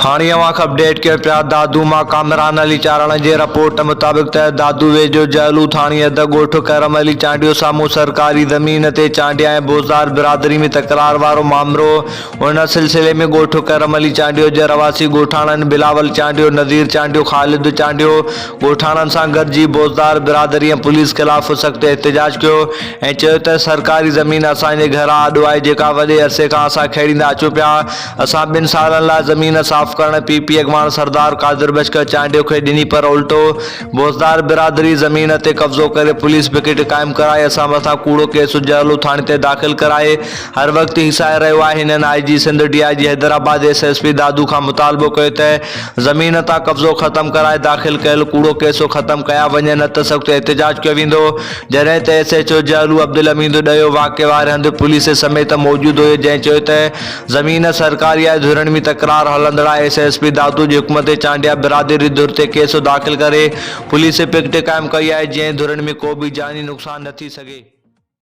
هاڻي اوهان کي اپڊيٽ ڪيون پيا دادو مان ڪامران علي چارڻ جي رپورٽ مطابق ته دادو ويجهو جهلو ٿاڻي حد ڳوٺ ڪرم علي چانڊيو سامهون سرڪاري زمين تي چانڊيا ۽ بوزدار برادري ۾ تڪرار وارو مامرو ان سلسلي ۾ ڳوٺ ڪرم علي چانڊيو جي رهواسي ڳوٺاڻن بلاول چانڊيو، نذير چانڊيو، خالد چانڊيو ڳوٺاڻن سان گڏجي بوزدار برادري ۽ پوليس خلاف سخت احتجاج ڪيو ۽ چيو ته سرڪاري زمين اسان جي گهر آڏو آهي جيڪا وڏي عرصي کان اسان کيڙيندا اچون پيا اسان ٻن سالن لاء زمين صاف ڪرڻ پي پي اڳواڻ سردار قادر بخش چانڊيو کي ڏني پر الٽو بوزدار برادري زمين تي قبضو ڪري پوليس پڪيٽ قائم ڪرائي اسان مٿان ڪوڙو ڪيس جهلو ٿاڻي تي داخل ڪرائي هر وقت هيسائي رهيو آهي هنن I G Sindh D I G Hyderabad S S P Dadu کان مطالبو ڪيو ته زمين تان قبضو ختم ڪرائي داخل ڪيل ڪوڙو ڪيس ختم ڪيا وڃي نه ته سخت احتجاج ڪيو ويندو جڏهن ته S H O Jhalo Abdul Hameed Dayo واقعي واري هنڌ پوليس سميت موجود هيو جنهن چيو ته زمين سرڪاري آهي ڌرين ۾ تڪرار هلندڙ آهي ايس ايس پي دادو جي حڪم تي چانڊيا برادري ڌر تي ڪيس داخل ڪري پوليس پڪٽ قائم ڪئي آهي جنهن ڌرين ۾ ڪو به جاني نقصان نه ٿي سگهي.